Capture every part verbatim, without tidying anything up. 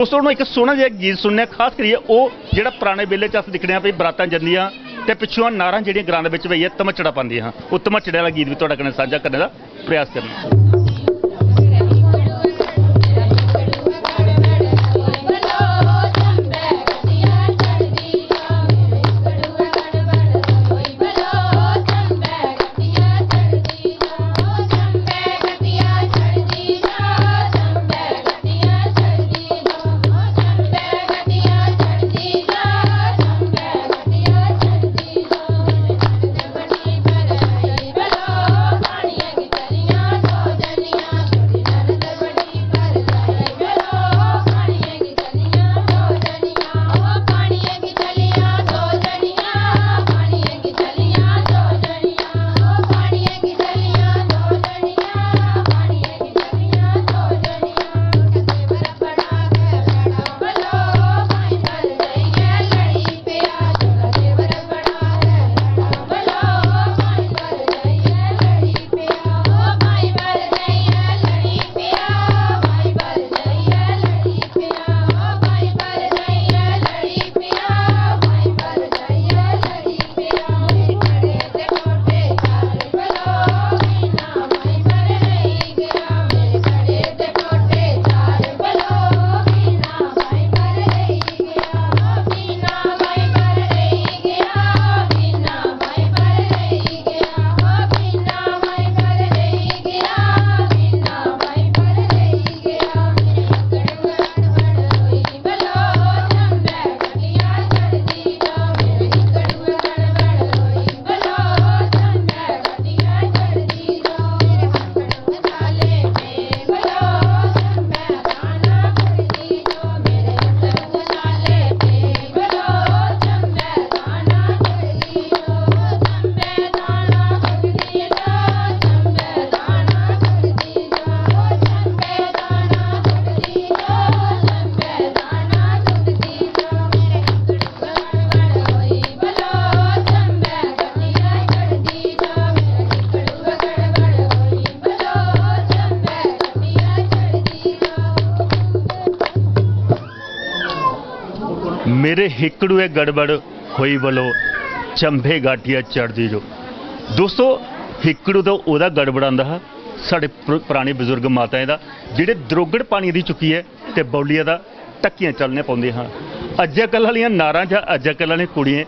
दोस्तो, हून इक सोह्ना जेहा गीत सुनने आं, खास करियै ओह् जेह्ड़ा पराने बेल्ले च अस दिक्खने आं भई बरातां जंदियां ते पिच्छुआं नारां जेह्ड़ियां ग्रां दे बिच भई एह् धमच्चड़ा पांदियां हां, ओह् धमच्चड़े आह्ला गीत बी थुआढ़े कन्नै सांझा करने दा प्रयास करने आं। मेरे हिकड़ुए गड़बड़ होई बलो, चंभे गाटिया चढ़दी जो। दोस्तो, हिकड़ू तो ओह्दा गड़बड़ांदा हा, साढ़े प्र-, पराने बजुर्ग माताएं दा, जेह्ड़े द्रोगड़ पानी दी चुक्कियै ते बौलिया दा ढक्कियां चलने पौंदे हां। अज्जै कल्ल आह्लियां नारां जां अज्जै कल्ल आह्लियां कुड़ियें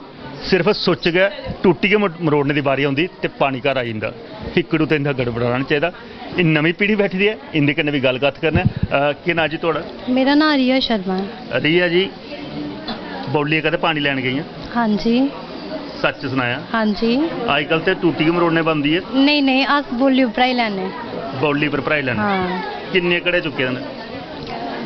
सिर्फ सुच्च गै टूटी गै मर-, मरोड़ने दी बारी औंदी ते पानी घर आई जंदा। हिकड़ू ते इं'दा गड़बड़ाना चाहिदा। एह् नमीं पीढ़ी बैठी दी ऐ, इं'दे कन्नै बी गल्ल कत्थ करना ऐ। अ, केह् नांऽ जी थुआढ़ा? मेरा नांऽ रिया शर्मा ऐ। रिया जी, बौलियै कदें पानी लैन गेइयां? हां जी। सच्च सनाया? हां जी। अजकल ते टूटी गै मरोड़ने पौंदी ऐ। नेईं, नेईं, अस बौली उप्परा ही लैने। बौली पर भराई लैने। हां। किन्ने घड़े चुक्के दे न?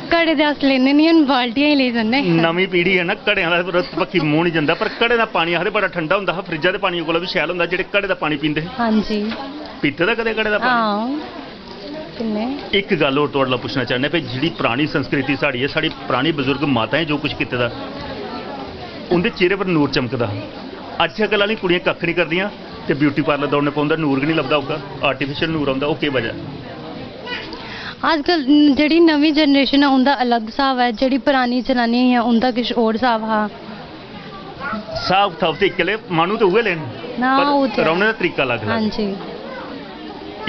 घड़े ते अस लेने निं, हून बाल्टियां ही लेई जन्ने। नमीं पीढ़ी ऐ ना, घड़ें आह्ला पर पक्खी मूंह् निं जंदा, पर घड़ें दा पानी आखदे बड़ा ठंडा होंदा हा, फ्रिज्जा दे पानियै कोला बी शैल होंदा, जेह्ड़े घड़े दा पानी पींदे हे। हां जी। पीते दा कदें घड़े दा पानी? हां। किन्ने? इक गल्ल होर थुआढ़े कोला पुच्छना चाह्न्ने, भई जेह्ड़ी परानी संस्कृति साढ़ी ऐ, साढ़ी परानी बजुर्ग माताएं जो कुछ कीते दा, उं'दे चेह्रे पर नूर चमकदा हा। अज्जकल आह्लियां कुड़ियां कक्ख निं करदियां ते ब्यूटी पार्लर दौड़ने पौंदा, नूर गै निं लभदा होगा, आर्टिफिशियल नूर औंदा, ओह् केह् वजह ऐ? अजकल जेह्ड़ी नमीं जनरेशन ऐ, उं'दा अलग स्हाब ऐ, जेह्ड़ी परानी जनानियां हियां, उं'दा किश होर स्हाब हा। स्हाब कताब ते इक्कै ले, माह्नू ते उ'ऐ ले न, ना, पर ओह् ते है। रौह्ने दा तरीका अलग-अलग। हां जी।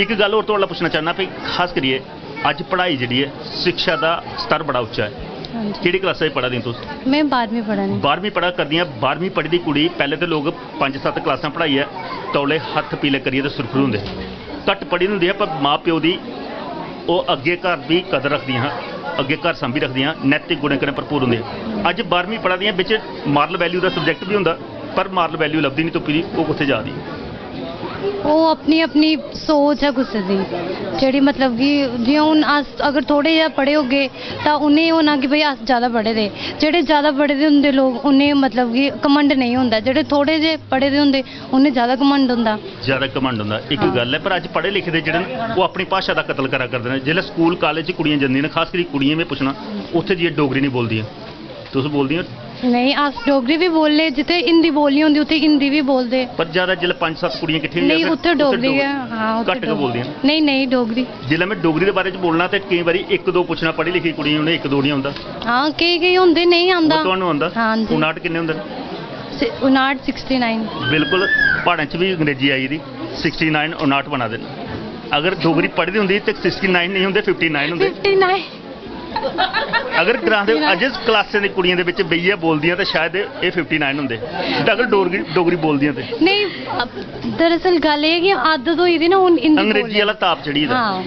इक गल्ल होर थुआढ़े कोला पुच्छना चाह्न्नां भई, खास करियै अज्ज पढ़ाई जेह्ड़ी ऐ, शिक्षा दा स्तर बड़ा उच्चा ऐ। हां जी। केह्ड़ी क्लासा च पढ़ा दियां तुस? में बारहमीं पढ़ा नी। बारहमीं पढ़ा करदियां, बारहमीं पढ़ी दी कुड़ी, पैह्लें ते लोक पंज सत्त क्लासां पढ़ाइयै तौले हत्थ पीले करियै ते सुरखरू होंदे। घट्ट पढ़ी दी होंदी ऐ, पर मां प्यो दी ओह् अग्गें घर बी कदर रखदियां हां, अग्गें घर सांभी रखदियां हां, नैतिक गुणें कन्नै भरपूर होंदियां। अज्ज बारहमीं पढ़ा दियां, बिच मॉरल वैल्यू दा सब्जैक्ट बी होंदा, पर मॉरल वैल्यू लभदी निं तुप्पी दी, ओह् कुत्थै जा दी? ओह् अपनी, अपनी सोच ऐ कुसै दी, जेह्ड़ी मतलब कि जि'यां हून अस अगर थोह्ड़े जेहा पढ़े होगे तां उ'नें एह् होना कि भई अस जैदा पढ़े दे। जेह्ड़े जैदा पढ़े दे होंदे लोक, उ'नें मतलब कि घमंड नेईं होंदा, जेह्ड़े थोह्ड़े जेह् पढ़े दे होंदे, उ'नें जैदा घमंड होंदा। जैदा घमंड होंदा, इक हां। गल्ल ऐ, पर अज्ज पढ़े लिखे दे जेह्ड़े न, ओह् अपनी भाशा दा कत्ल करा करदे न। जिसलै स्कूल, कालेज च कुड़ियां जंदियां न, खास करियै कुड़ियें में पुच्छना, उत्थै जाइयै डोगरी निं बोलदियां। तुस बोलदियां? नहीं, अस डोगरी भी बोलने, जित्थै हिंदी बोलनी होंदी, उत्थै हिंदी भी बोलदे। पर ज्यादा जिसलै पंज सत्त कुड़ियां किट्ठियां होंदियां, नहीं, फिर उत्थै डोगरी गै। हां, उत्थै घट्ट गै बोलदियां। नहीं, नहीं, डोगरी। जिसलै में डोगरी दे बारे च बोलना ते केईं बारी इक दो पुच्छना, पढ़ी लिखी कुड़ियां, उ'नें इक दो निं औंदा। हां, केईं केईं होंदे नेईं आंदा। ओह् तुहानू आंदा? हां जी। उनाट किन्ने होंदे न? उनाट सिक्सटी नाइन। बिल्कुल, प्हाड़ें च बी अंग्रेजी आई दी, सिक्सटी नाइन उनाट बना दे न। अगर डोगरी पढ़ी दी होंदी ते सिक्सटी नाइन नेईं होंदे, फिफ्टी नाइन होंदे। Fifty nine. अगर ग्रां दे अज्ज क्लासें दी कुड़ियें दे बिच बेहियै बोलदियां ते शायद एह् फिफ्टी नाइन होंदे, ते अगर डोगरी डोगरी बोलदियां ते नहीं, अब दरअसल गल्ल एह् कि आदत होई दी ना हून हिंदी अंग्रेजी बोलने। आह्ला ताप चढ़ी दा। हां।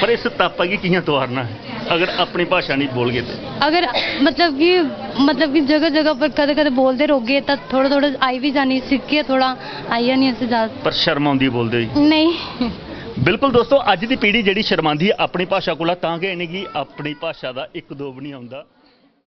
पर इस तापा गी कि'यां तुआरना ऐ अगर अपनी भाशा नेईं बोलगे ते? अगर मतलब कि मतलब कि जगह जगह पर कदें कदें बोलदे रौह्गे तां थोह्ड़ा थोह्ड़ा आई बी जानी, सिखगे थोह्ड़ा, आई जानी असें ज्यादा। पर शर्म औंदी बोलदे होई। नहीं। बिल्कुल दोस्तो, अज्ज दी पीढ़ी जेह्ड़ी शर्मांदी ऐ अपनी भाशा कोला, तां गै इ'नेंगी अपनी भाशा दा इक दो बी निं औंदा।